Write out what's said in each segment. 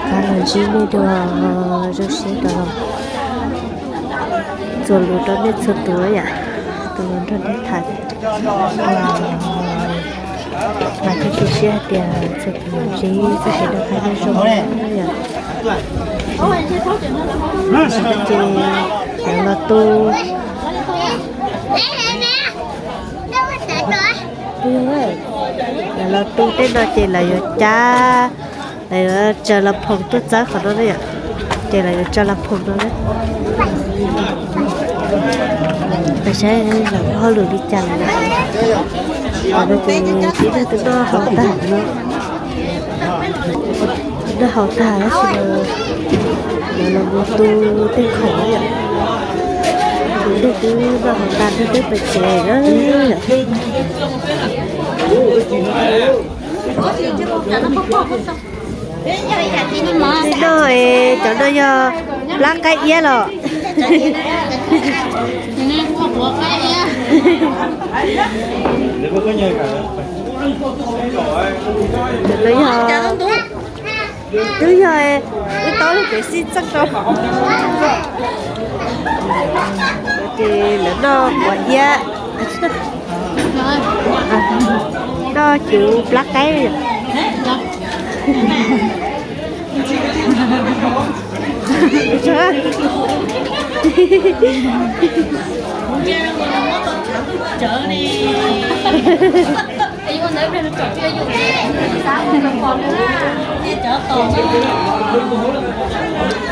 Qab los ntsib nej dua, zoo siab rov los txuas lus rau nej txhua tus yom, tus los nrog nej tham. Mas thiab tu siab hais tias txhua tus ntsib txoj kev noj qab nyob zoo yom. Ces lawv los tu, lawv los tu tej no ces lawv yuav cab, lawv yuav tsaws las phoos tuaj txawb qhov no na yom. Ces lawv yuav tsaws las phoos no na. Peb saib lawv hauj lwm li cas lawm. Qhov no ces tib neeg twb noj haus tag, noj haus tag tab sis mas lawv los mus tu tej khoom yom. Tib neeg twb noj haus tag twb pais tsev na. Noj es cov no yog plab qaib iab los? Cov no yog, twb yog wb taub lub kev xij txeej rau. Ces lawv noj quav iab, noj cuv plab qaib.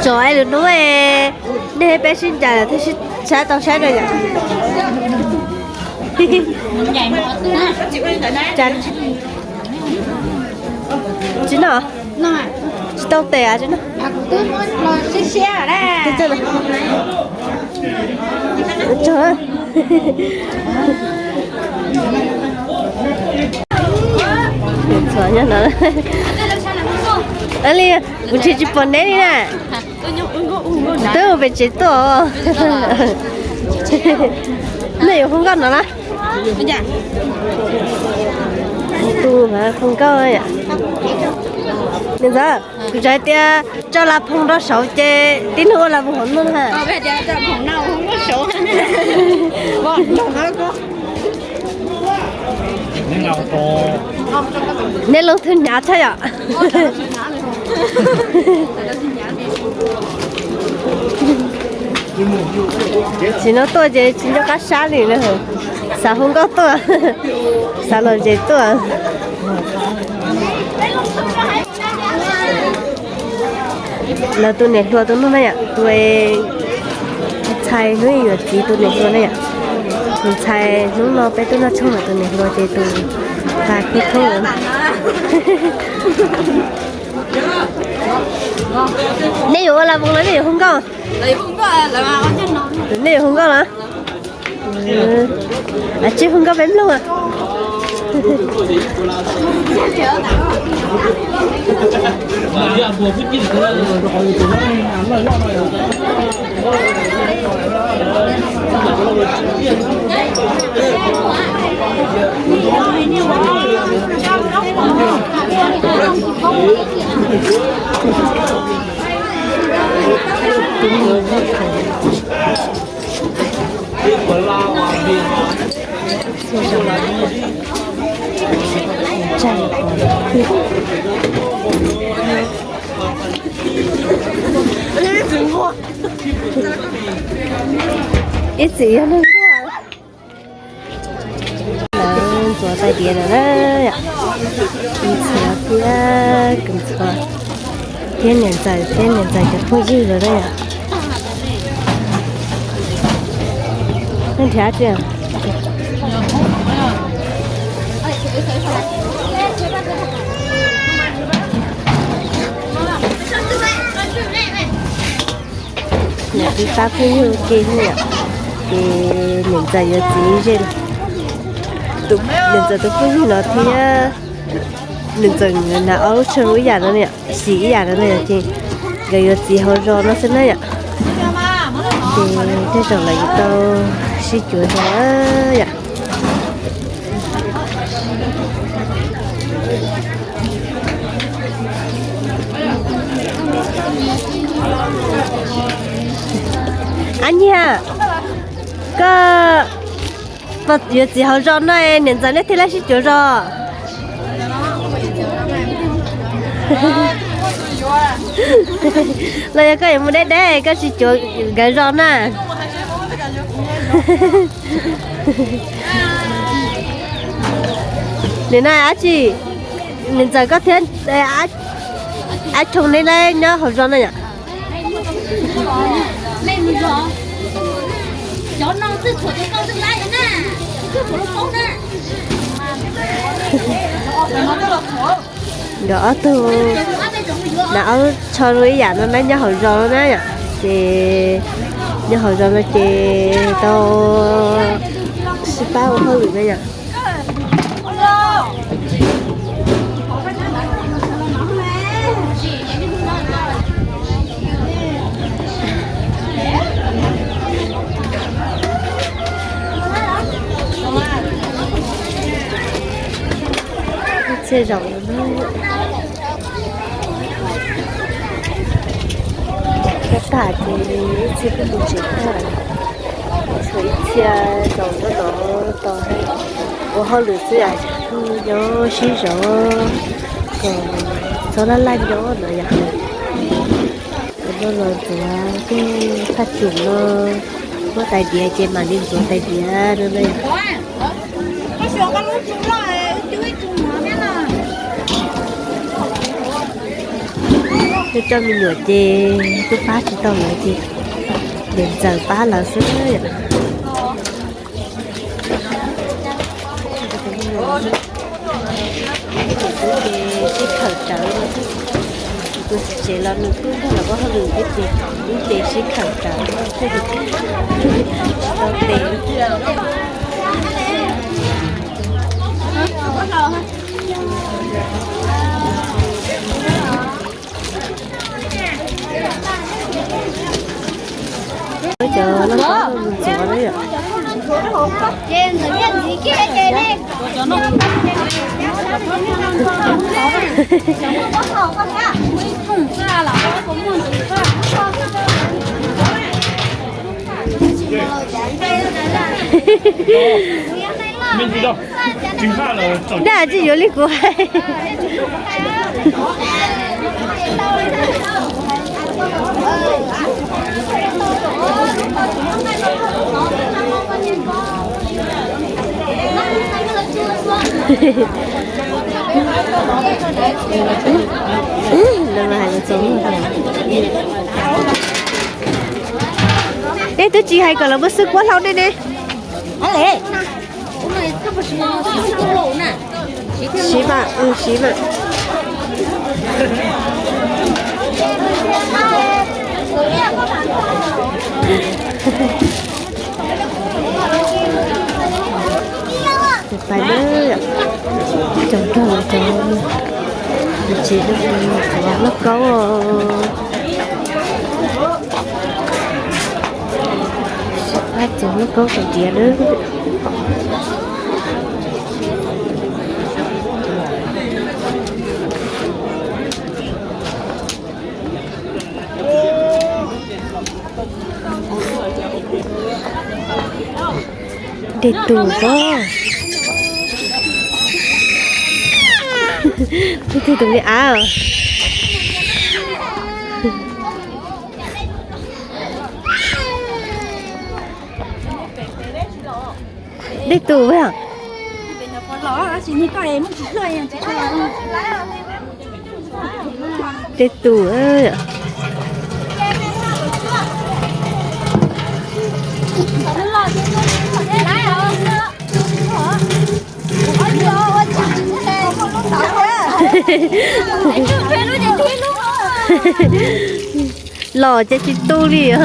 Tsom es lwm hnub es nej peb sib ncaim lawm thiaj sib saib tau saib na yom. Tsis noj, tsis tau tes tsis noj. Txhuam nyob no li, kuv ntshe tsis pom neb li na. Twb mus pem tsev tuaj. Nej yuav hu nkauj no na? Tu hu nkauj. Niam ntxawm, kuv txawm hais tias tso las phoos rau saud ces tib neeg ua las phoos hauv no na. Neb lub thwj hnyav thiab yom. Tsis no tuaj ces tsis nco qab sab li na. Xav hu nkauj tuaj, xav lom zem tuaj. Lawv tus niam hluas tus no na yom, tus ntxhais hnub yuav txiv tus niam hluas na yom. Tus ntxhais hnub no peb tuaj noj tshoob mas tus niam hluas ces tus ntxhais khub thoob. Nej yuav ua las voos los nej yuav hu nkauj? Nej yuav hu nkauj los? Tsij hu nkauj peb mloog. Ib txwm yog neeg nquag. Lawv ntxuav tais diav lawm na. Ntxhais thiab, ntxhais thiab niam ntxawm thiab niam ntxawm cov phooj ywg lawm na yom. Nej nrhiav tsi? Niam txiv pab phooj ywg ua ke na yom. Ces niam ntxawm yuav txiv ze, niam ntxawm tus phooj ywg no thiab niam ntxawm nkawd hnav ob lub tsho ib yam no na yom, xim ib yam no na yom, ces nkawd yuav txiv hauv zos no xwb na yom. Ces tej zaum lawv yuav tau sib cuag zos yom. Nyiaj, koj yuav txiv hauv zos no, niam ntxawm nej thiaj li sib cuag zos. Los yog koj yuav mus deb deb koj tsis cuag nkawd zos na. Nim no dab tsi, niam ntxawm koj thiab Ab Choo neb nyob hauv zos no yom? Nkawd ob tug, na, ob tug tsho zoo ib yam no na, nyob hauv zos no na yom. Ces nyob hauv zos no ces tau sib pab ua hauj lwm na yom. Txhia zaum no na, kab tag ces ib txhia kuj mus tsev tag, tshuav ib txhia zaum no no tos ua hauj lwm xwb, kuj nyob sib zov kom txhob laj laj nyob no yom. Tus no los ntxuav tej thaj tsum no, muab tais diav ces mam li ntxuav tais diav no na. Coj coj me nyuam ces twb pab tsis tau lawv ces niam ntxawm pab lawv xwb. Tus tub ces sib khawm rawv, tus txiv tsev los nws kuj nrog lawv ua hauj lwm thiab ces ib ce sib khawm rawv tau tes. Cov loj kab mus ntxuav na yom. Daj tsis yuav li kuv hais. Neb twb tsis hais kom lawv muab xwb kuab hlau nej ne. Siv mas, siv mas. Pais na, cov nrog cov tsev, cov loj kaub. Pab txog lub kaub tais diav na. Dej tus os. Tus tus li av. Dej tus. Dej tus. Los ces tsis tu li os.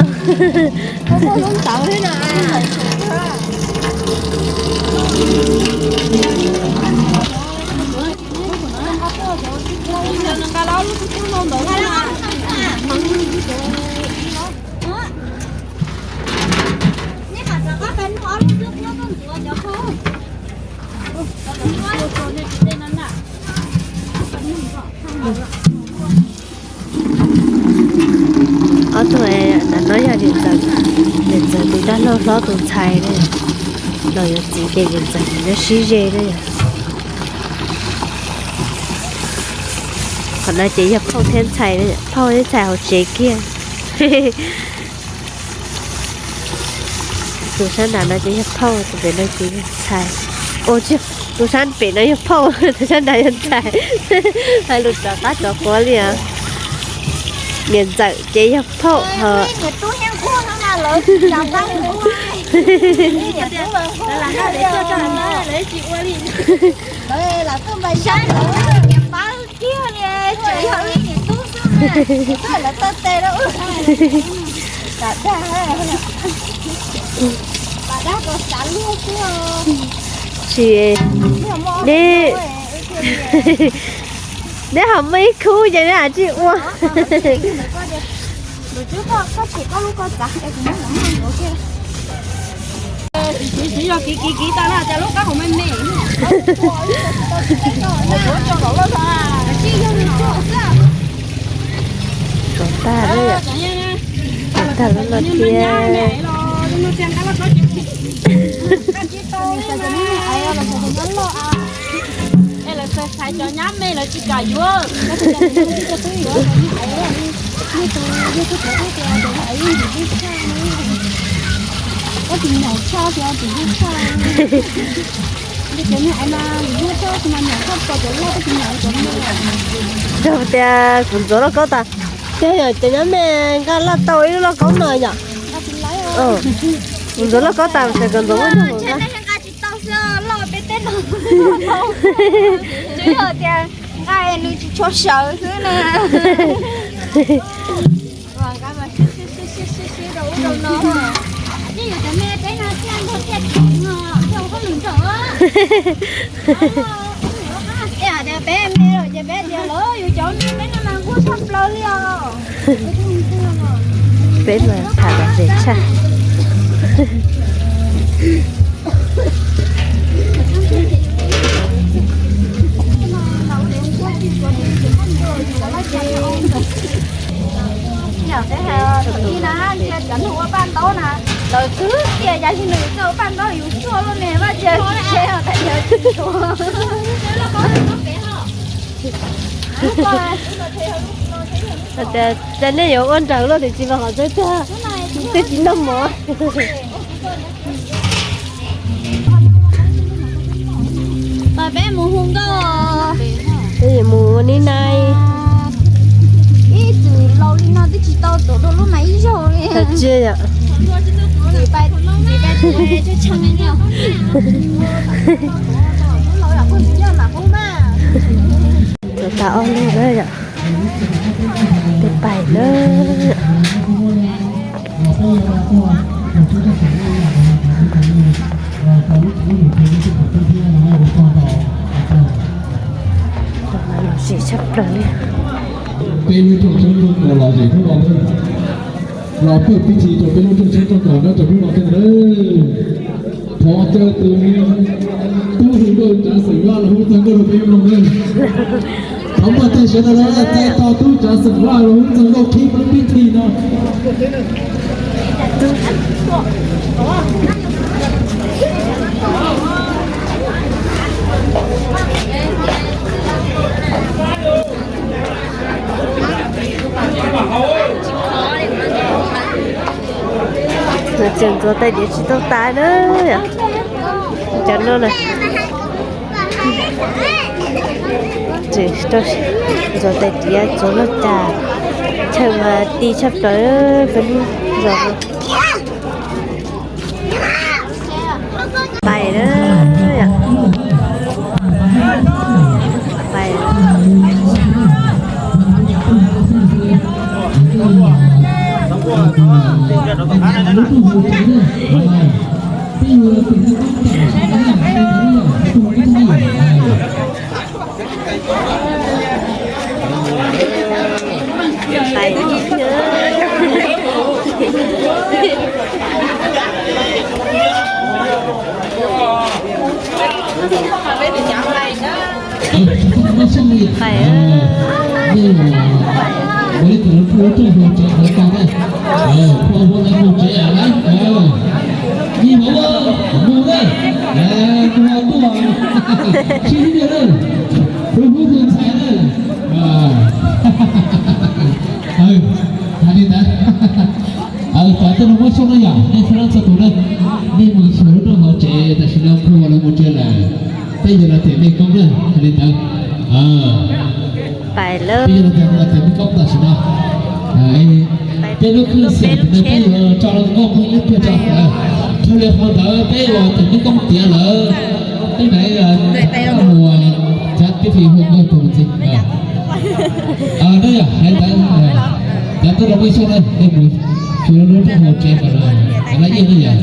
Ob tug ntawm no yog niam ntxawm, niam Dab laug hlob tus ntxhais na, los yuav txiv ces yawm ntxawm nyob sib ze na. Qhov no ces yog phauj thiab ntxhais, phauj thiab ntxhais hauv tsev kiag. Tus sab nram no ces yog phauj, tus pem no ces yog ntxhais. Ua tsis, tus sab pem no yog phauj, tus sab nram yog ntxhais. Hais lus rov qab rov quav li os. Niam ntxawm ces yog phauj ho. Tsis, neb, neb ho muaj ib khub ces neb hais tsis ua. Tsis yog kiv kiv kiv tau na, cas lub qab hauv me me. Tsuav tag lawm, tsuav tag lawm los thiab. Es lawv txawm xaiv cov nyab me lawv tsis kam yuav. Rau tias kuv ntxuav lauj kaub tas, ces yog cov nyab me nqa laj tau ib lub lauj kaub no yom. Kuv ntxuav lauj kaub tas ces kom ntxuav muab nqa. Tsuas yog tias nqa nws tsis tshua sawv xwb na. Peb me lawm ces peb tias los yus cov me peb no mas nquag tshaj plaws li os. Peb mas tham lom zem tshaj. Yog peb hais tus ib na, ntsia cov neeg ua paj ntaub na, lawv twb tias yam li nws txawj ua paj ntaub yus tuaj luaj ne, vaj cia tsis tsheb os, tas yog tsis tshua. Cas nej yuav ua nrawm luaj tiam sis mas qhov txawb tag, tej tsis noj mov. Pab peb mus hu nkauj. Peb yuav mus ua nib nai. Ib txwm laus li no twb tsis tau tuav dua lub mas ib zaug li. Tsis yom. Tsuav tas ob lub na yom. Peb pais na. Lom zem tshaj plaws li. Peb lub rooj tshoob rooj kos lom zem thiab los, los pawj pib thi rau peb lub rooj tshoob rooj kos nyob rau hnub no thiab na. Thov caw tus tub hu nkauj Tsav Xeem Vaj los hu txog nkauj rau peb mloog na. Thov npaj tej sawv daws los txais tos tub Tsav Xeem Vaj los hu txog nkauj khib lub pib thi no. Tseem ntxuav tais diav tsis tau tas na. Cov no na. Ntxuav tais diav txuav loj tas, chaw mas ti tshaj plaws peb lub zos. Pais na, pais. Pais. Ua rooj haus tsev qhov ko na. Phua hu lawv mus tsev lawm na. Yig hauv mus na. Mus ho tuaj. Sib hlub na. Hlub hlub tus ntxhais na. Hais li ntawd. Aws, cov tuaj no muab xyoob na yom, nej sawv daws txhua tus na, nej mus xyuas lub rooj haus tsev tam sim no phua lawv mus tsev lawm, peb yuav los tiam mej koob na, hais li ntawd. Peb yuav los tiam mej koob tam sim no. Peb lub khwj xiam tam no peb yuav tso nkauj phooj ywg tuaj tso. Dhau li qhov ntawd peb los tiam mej koob tiav lawm, peb mam mus cov tib fi hu nkauj tuaj mus txiv. No yog hais ntawd, cov tuaj rau peb xyoob na, nej mus xyuas lub rooj haus tsev kom laj iab na yom.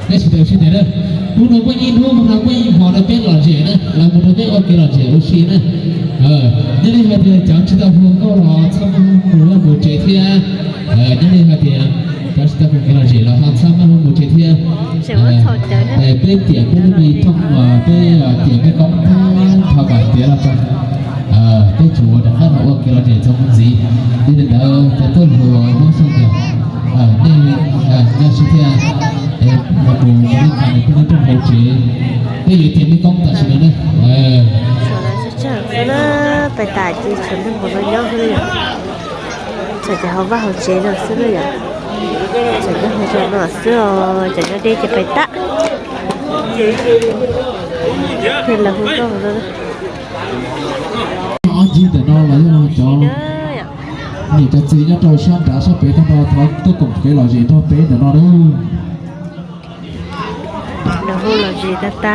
Nej sawv daws sib tias na, hnub no muaj ib hnub, hnub no muaj ib hmo rau peb lom zem na, los mus rau peb ua kev lom zem ua si na. Nyob li hais tias cov tsis tau hu nkauj los txhob mus mus tsev thiab. Nyob li hais tias cov tsis tau hu kev lom zem los ho txhob mus mus tsev thiab. Peb tiam peb lub me rooj, peb tiam mej koob tag nrho kom tiav los tso. Peb tsuas rov qab los ua kev lom zem txuas mus ntxiv. Yog li ntawd cov tuaj hlua muab xyoob tias nej nyob sib thiab, mus mus nej nqa nws peb lub rooj haus tsev, peb yuav tiam mej koob tam sim no na. Pais tas ces tshuav neeg npaum no nyob xwb yom. Tshuav cov hauv vaj hauv tsev no xwb na yom. Tshuav nyob hauv no xwb os, cov nyob deb ces pais tas. Thiab lawv hu nkauj no. Ob ncig ntawm no los yog cov niam cov txiv nyob rau sab nrad sab pem tag nrho thov tuaj koom kev lom zem nrog peb ntawm no na.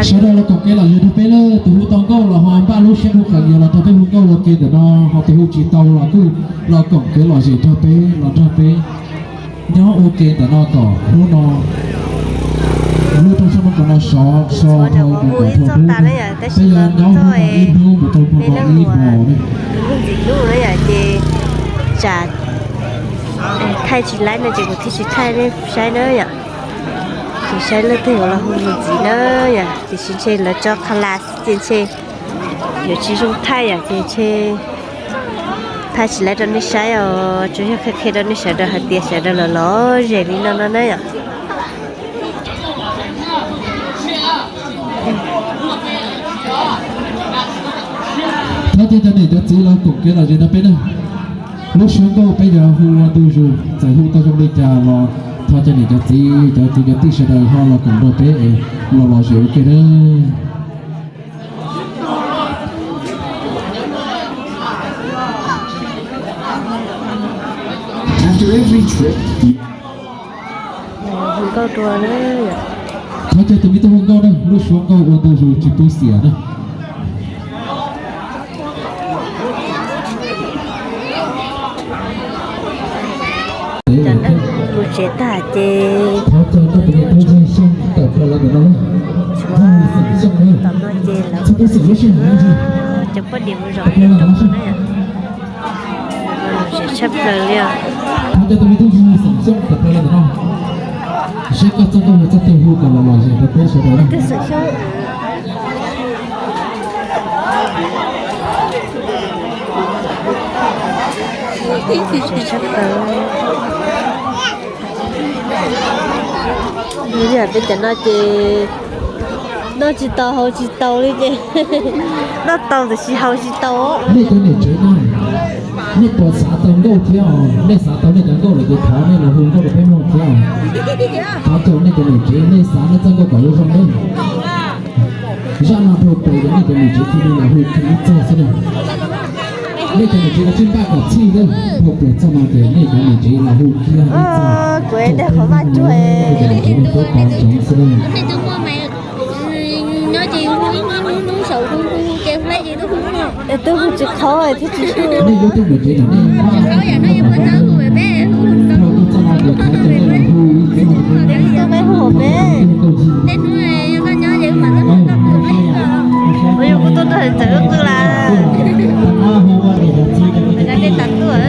Sawv daws los koom kev lom zem nrog peb na, tus hu tau nkauj los ho npaj lub siab lub qhov yuav los nrog peb hu nkauj ua ke ntawm no, ho tus hu tsis tau los kuj los koom kev lom zem nrog peb, los nrog peb nyob ua ke ntawm no kom hnub no lub rooj sab nraud no sov so dhau mus kom dhau hnub. Peb yuav nyob hnub no ib hnub mus rau hnub no ib hmos na. Ntxim hlub na yom, ces tsam thaij tsis laib no ces kuv thiaj tsis thaij nej saib na yom. Ces saib leej twg yuav los hu mus ntxiv na yom, tiam sis ntshe lawv tso qha las xwb ces ntshe yuav tsis zoo thaij yom, ces ntshe thaij tsis laib rau nej saib os, tsuas yog qhia qhia rau nej sawv daws hais tias sawv daws los lom zem li no no na yom. Thov caw cov niam cov txiv los koom kev lom zem nrog peb na. Lub suab nkauj peb yuav hu ua ntu zus, txawm hu tau zoo li cas los thov cov niam cov txiv cov kwv cov tij sawv daws ho los koom nrog peb es los lom zem ua ke na. After every trip, the Hu nkauj dua na. Thov caw tus me tub hu nkauj na, lub suab nkauj ua ntu zus tsis pub xiam na. Cov neeg mus tsev tag ces thov caw koj tus me tub Yig Xyooj tawm plaws los ntawm no na. Tom no ces lawv cov poj niam mus zaum ib tsoom no na. Tshaj plaws li os. Thov caw tus me tub Yig Xeem Xyooj tawm plaws los ntawm no, saib koj txoj nkauj mus txoj twg hu kom los lom zem rau peb sawv daws na. Tshaj plaws. Yam peb cov no ces noj tsis tau haus tsis tau li ces noj tau tiam sis haus tsis tau. Nej cov niam tsev na, nej puas xav tau nkauj thiab os? Nej xav tau nej cov nkauj lawm ces thov nej los hu nkauj rau peb mloog thiab os. Thov caw nej cov niam tsev, nej xav nej txoj nkauj kom yuav zoo na. Zaj no dhau plaws ces nej cov niam tsev cia li los hu kiag ib txog xwb na. Nej cov niam tsev los tsis npaj kom txhij na, dhau plaws txog no ces nej cov niam tsev los hu kiag ib txog. Kuv es dag qhov vaj tsuag es. Cov niam tsev nej twb pom ntsoov xwb na. Es twb hu tsis qhov thiab tsis hu. Nej lub teb niam tsev no nej npaj kom txog no ces thov caw nej los hu ib txog. Twb peb hu hauv peb. Ua yog kuv tuaj txog txawm wb qw las. Dej tas tuaj.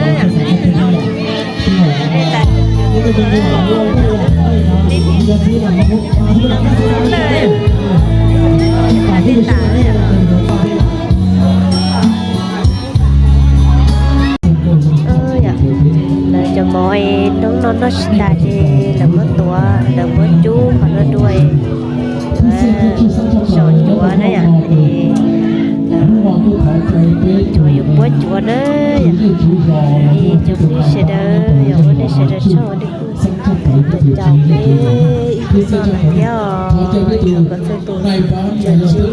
Dej tas. Noj tsis tas ces lawv muab tuav, lawv muab cub qhov no dua, zom cuav na yom, cuav yuav puab cuav na yom. Cov phooj ywg sawv daws, yog ua nej sawv daws tsaug nej kuj caum peb ib hnub no lawm thiab os, kom txog tus tshiab tshiab